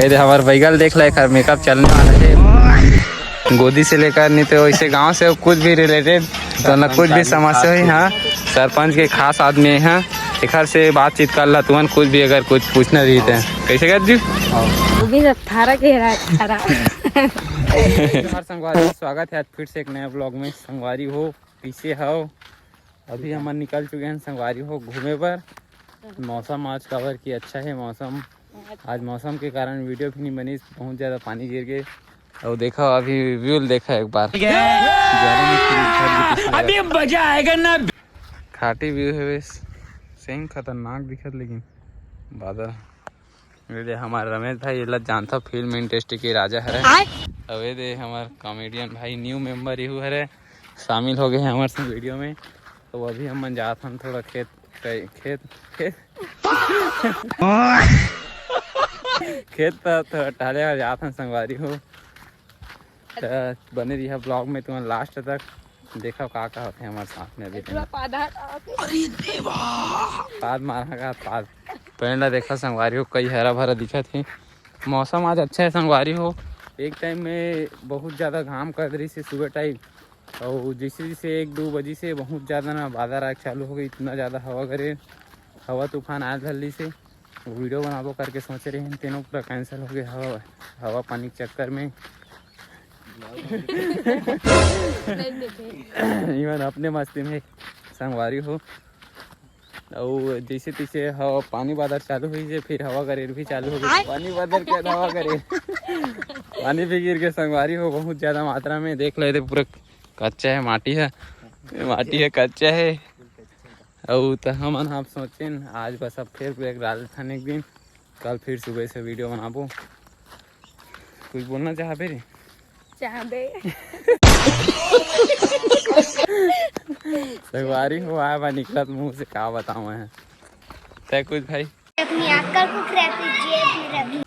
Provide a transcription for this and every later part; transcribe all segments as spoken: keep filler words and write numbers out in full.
ये दे हमर बैगल देख ले, एकर मेकअप चलने वाला है। गोदी से लेकर नहीं तो वैसे गांव से कुछ भी रिलेटेड, तो ना कुछ भी समस्या हुई, हाँ, सरपंच के खास आदमी है, हाँ, एकर से बातचीत कर ला तुमन, कुछ भी अगर कुछ पूछना रही तो। कैसे कर जी? वो भी सब थारा के रहा, थारा। हमारे संगवारी, स्वागत है आज फिर से एक नया ब्लॉग में। संगवारी हो, कैसे हो? अभी हमन निकल चुके हैं संगवारी हो घूमे बर। मौसम आज काबर की अच्छा है मौसम। आज मौसम के कारण वीडियो भी नहीं बनी, बहुत ज़्यादा पानी गिर गए। और देखो अभी व्यू देखो एक बार। अभी मजा आएगा ना। खाटी व्यू है बस, सही खतरनाक दिखत लेकिन बादल। ये दे हमार रमेश भाई, ये ला जानता फिल्म इंडस्ट्री के राजा हरे। आय। अबे दे हमार कॉमेडियन भाई न्यू मेंबर यू हरे, शामिल हो गए हैं हमारे संग वीडियो में। तो अभी हमन जात हन थोड़ा खेत, खेत, खेत, खेत त थोड़ा टहले बर जात हन संगवारी हो। त बने रहिया ब्लॉग में, तुमन लास्ट तक देखो का का होथे हमारे साथ में अभी। पाद मारा का पाद। पेड़ ला देखो संगवारी हो, कई हरा भरा दिखत हे। मौसम आज अच्छा है संगवारी हो। एक टाइम में बहुत ज़्यादा घाम कर रही थी सुबह टाइम, और जैसे जैसे एक दो बजे से बहुत ज़्यादा ना बादल आए चालू हो गई, इतना ज़्यादा हवा करे, हवा तूफान आए धरली से। वीडियो बनाबो करके सोचे रहे हैं, तेनो पूरा कैंसिल हो गया हवा, हवा पानी के चक्कर में। इवन अपने मस्ती में संगवारी हो। और जैसे तैसे हवा, पानी बादल चालू हुई जे, फिर हवा गरेर भी चालू हो गई। पानी बादल के हवा गरेर, पानी भी गिर के संगवारी हो बहुत ज़्यादा मात्रा में। देख ले, पूरा कच्चा है, माटी है, माटी है, कच्चा है। अउ त हमन आप सोचेन आज बस अब फिर ब्रेक डाल देथन एक दिन, कल फिर सुबह से वीडियो बनाबो। कुछ बोलना चाहबे रे? चाहबे। संगवारी हो आए बा निकलत मुंह से का बताऊं मैं। तय कुछ भाई? अपनी अक्कल को क्रैप कीजिए, अपनी रवि।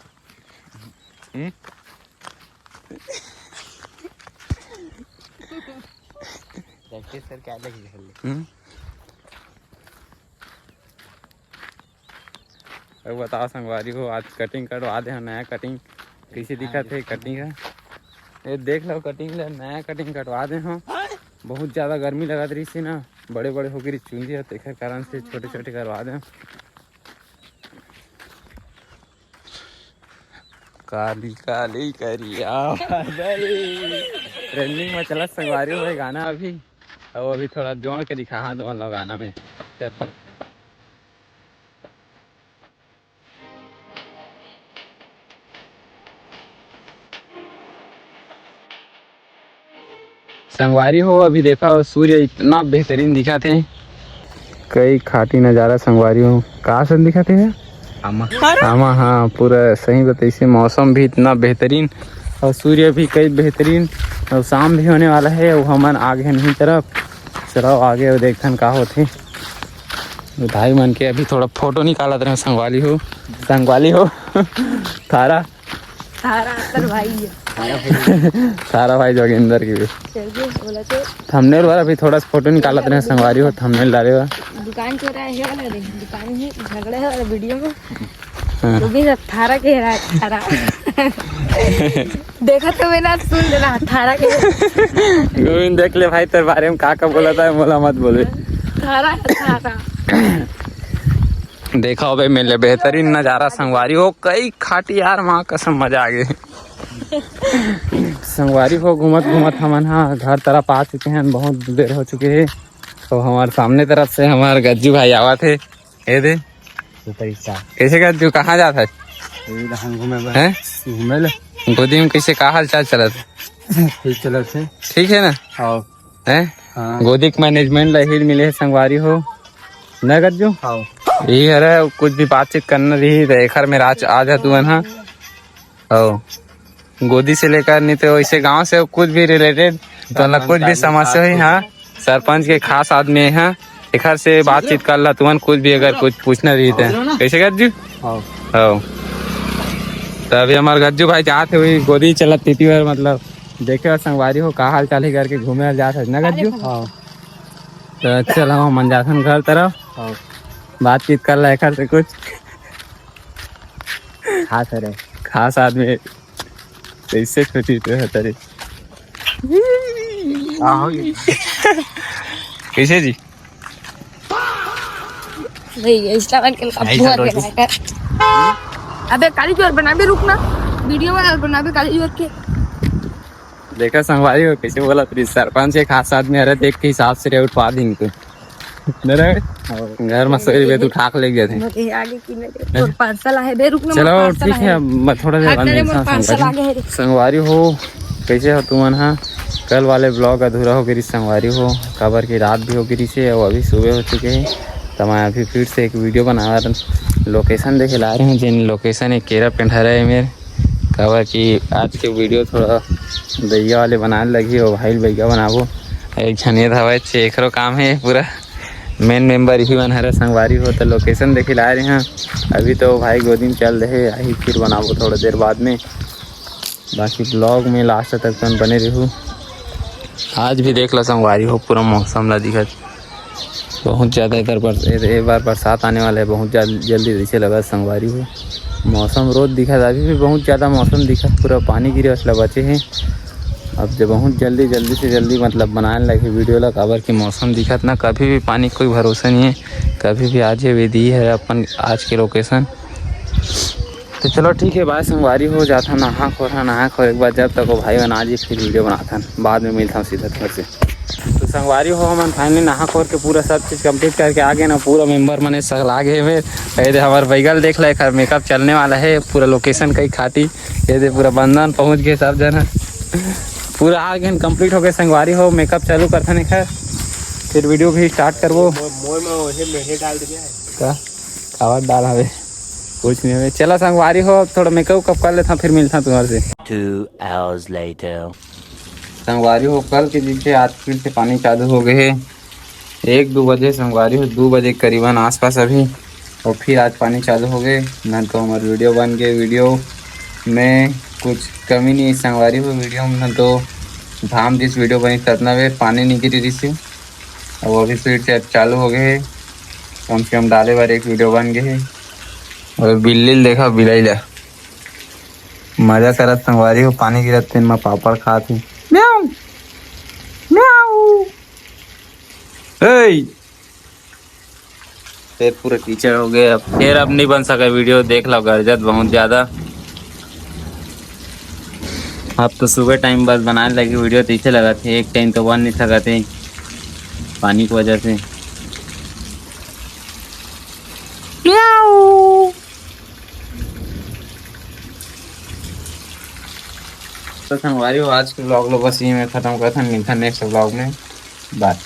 हम्म? प्रैक्टिस करके आए लगी घर ले। हम्म? अब बताओ संगवारी हो, आज कटिंग कटवा दे हो, नया कटिंग कैसे दिखत हे कटिंग है? ये देख लो कटिंग ले, नया कटिंग कटवा दे हो। बहुत ज़्यादा गर्मी लगत रही थी ना, बड़े बड़े हो गई चुंदी है, तेखर कारण से छोटे छोटे करवा दे। काली काली करिया बादल। ट्रेंडिंग में चलत संगवारी हो गाना अभी। अब अभी थोड़ा जोड़ के दिखा, हाँ, तुमन ला गाना में। चल। संगवारी हो, अभी देखा हो, सूर्य इतना बेहतरीन दिखत हे, कई खाटी नजारा संगवारी हो। का सन दिखत हे? आमा। आमा, हाँ, पूरा सही बताइसे। मौसम भी इतना बेहतरीन और सूर्य भी कई बेहतरीन और शाम भी होने वाला है। वो हमन आगे नहीं तरफ, चलो आगे वो देखथन का होथे। भाई मन के अभी थोड़ा फोटो निकालत रहे संगवाली हो, संगवाली हो। थारा थारा अंदर भाई है। थारा भाई जोगिंदर की भी। चल के बोला तो। थंबनेल वाला भी थोड़ा सा फोटो निकालत रहे संगवारी हो, थंबनेल डाले हुआ। दुकान चोरा है वाला रे, दुकान ही झगड़ा है वाला वीडियो में। हाँ। तो भी सब थारा के रहा है, थारा। देखा तो मैंने आज सुन लेना, थारा के। गोविंद देख ले भाई, तेरे बारे में का का बोला था, बोला मत बोले। थारा है, थारा। देखा हो बे, मिले बेहतरीन नजारा संगवारी हो, कई खाटी यार, माँ कसम मजा आ गई। संगवारी हो, घूमत घूमत हमन हा घर तरफ आ चुके हैं, बहुत देर हो चुके है। तो हमारे सामने तरफ से हमारे गज्जू भाई आवत है। ये दे। Super star. कैसे गज्जू, कहाँ जात है? यही रहन घूमे बर। हैं? घूमे ले। गोदी में कैसे, का हाल चाल चलत? ठीक चलत है। ठीक है ना? हाँ। हैं? हाँ। गोदी के मैनेजमेंट ला हील मिले है संगवारी हो। ना गज्जू? हाँ। यही हरे, कुछ भी बातचीत करना रही तो एखर में राज आ जा तू ना। हो। गोदी से लेकर नहीं तो वैसे गांव से कुछ भी रिलेटेड, तो ना कुछ भी समस्या हुई, हाँ, सरपंच के खास आदमी है, एखर से बातचीत कर ला तुमन, कुछ भी अगर कुछ पूछना रही तो। कैसे गज्जू? हाँ। हो। तो अभी हमारे गज्जू भाई जात है वही गोदी चलत तीती बार, मतलब देखे और संगवारी हो का हाल चाल है करके घूमे और जात है ना गज्जू? हाँ। तो चल हम मन जाथन घर तरफ। हाँ। बातचीत कर ला एखर से कुछ। खात हरे। खास आदमी कैसे छोटी तो है तेरे। कइसे जी? नहीं, ये इसका मन के लिए नहीं, बहुत सर, बनाया है। अबे काली जोर बनाबे, रुक ना, वीडियो वाला बनाबे काली जोर के। देखा संगवारी हो कैसे बोला तेरी सरपंच के खास आदमी, अरे देख के हिसाब से रे उठवा दिन तू। नहीं रे, घर में सोई बे तू ठाक ले गया थे। मोके आगे की नहीं रे, मोर पार्सल आहे बे, रुक ना, चलो मोर पार्सल ठीक आहे। है, मैं थोड़ा देर हाथ बाद तेरे मिलता मोर हूँ पार्सल संगवारी। आगे है रे। संगवारी हो, कैसे हो तुमन हा? कल वाले ब्लॉग अधूरा हो गिरी संगवारी हो, काबर की रात भी हो गिरी से और अभी सुबह हो चुके हैं। तो मैं अभी फिर से एक वीडियो बनावा, लोकेशन देखे ला रहे हैं, जिन लोकेशन एक केरा पेंढारा है मेरे, काबर कि आज के वीडियो थोड़ा भैया वाले बनाने लगी हो, भाई भैया बनाबो। एक झन ये धावा छे, एकरो काम है पूरा, मेन मेंबर ही बन हरे संगवारी हो। तो लोकेशन देखे ला रहे हैं, अभी तो भाई गोदी में चल रहे, आही फिर बनाबो थोड़ा देर बाद में। बाकी ब्लॉग में लास्ट तक तुम बने रहू। आज भी देख ला संगवारी हो, पूरा मौसम ला दिखत बहुत ज़्यादा इधर पर, ए, ए बार बरसात आने वाला है, बहुत जल-, जल्दी जैसे लगा संगवारी हो। मौसम रोज दिखत, अभी भी बहुत ज़्यादा मौसम दिखत, पूरा पानी गिरे असला बचे हैं। अब जब बहुत जल्दी, जल्दी से जल्दी मतलब बनाने लगे वीडियो ला, काबर कि मौसम दिखत ना, कभी भी पानी कोई भरोसा नहीं है, कभी भी आज ये विधि है अपन आज के लोकेशन। तो चलो ठीक है, बाय संगवारी हो, जाथन नहा खोर, नहा खोर एक बार जब तक वो भाई बना जी, फिर वीडियो बनाथन, बाद में मिलता हूँ सीधा घर से। तो संगवारी हो, हमन फाइनली नहा खोर के पूरा सब चीज कंप्लीट करके आ गए ना, पूरा मेंबर मने सगला गए में। ये दे हमार बैगल देख ले, एकर मेकअप चलने वाला है, पूरा लोकेशन कई खाटी। ये दे पूरा बंधन पहुंच गए सब जना, पूरा आ गए, कंप्लीट हो गए संगवारी हो। मेकअप चालू करथन एकर, फिर वीडियो भी स्टार्ट करबो। मोर, मोर में ओहे मेढ़े डाल दिया है। का? काबर डाल हवे? कुछ नहीं हवे। चला संगवारी हो, थोड़ा मेकअप उकअप कर लेता, फिर मिलता तुम्हारे से। Two hours later. संगवारी हो, कल के दिन से आज फिर से पानी चालू हो गए है। एक दो बजे संगवारी हो, दो बजे करीबन आसपास अभी, और फिर आज पानी चालू हो गए। ना तो हमारे वीडियो बन गए, वीडियो में कुछ कमी नहीं है संगवारी हो। वीडियो में ना तो धाम जिस वीडियो बनी ततना वे पानी नहीं गिरी रिसी। अब अभी फिर से चालू हो गए है, कम से कम डाले बार एक वीडियो बन गए है। और बिल्ली ल देखा, बिलाई ला मजा करत संगवारी हो, पानी गिरत तेन म पापड़ खात हे। म्याऊ, म्याऊ। ए, फिर पूरा कीचड़ हो गया, अब फिर अब नहीं बन सका वीडियो। देख लो गरजत बहुत ज्यादा। अब तो सुबह टाइम बस बनाने लगी वीडियो, तो इसे लगा थे एक टाइम तो बन नहीं सका थे पानी की वजह से। म्याऊ। तो संगवारी हो, आज के ब्लॉग लो बस ये में खत्म करथन, मिलथन नेक्स्ट ब्लॉग में। बाय।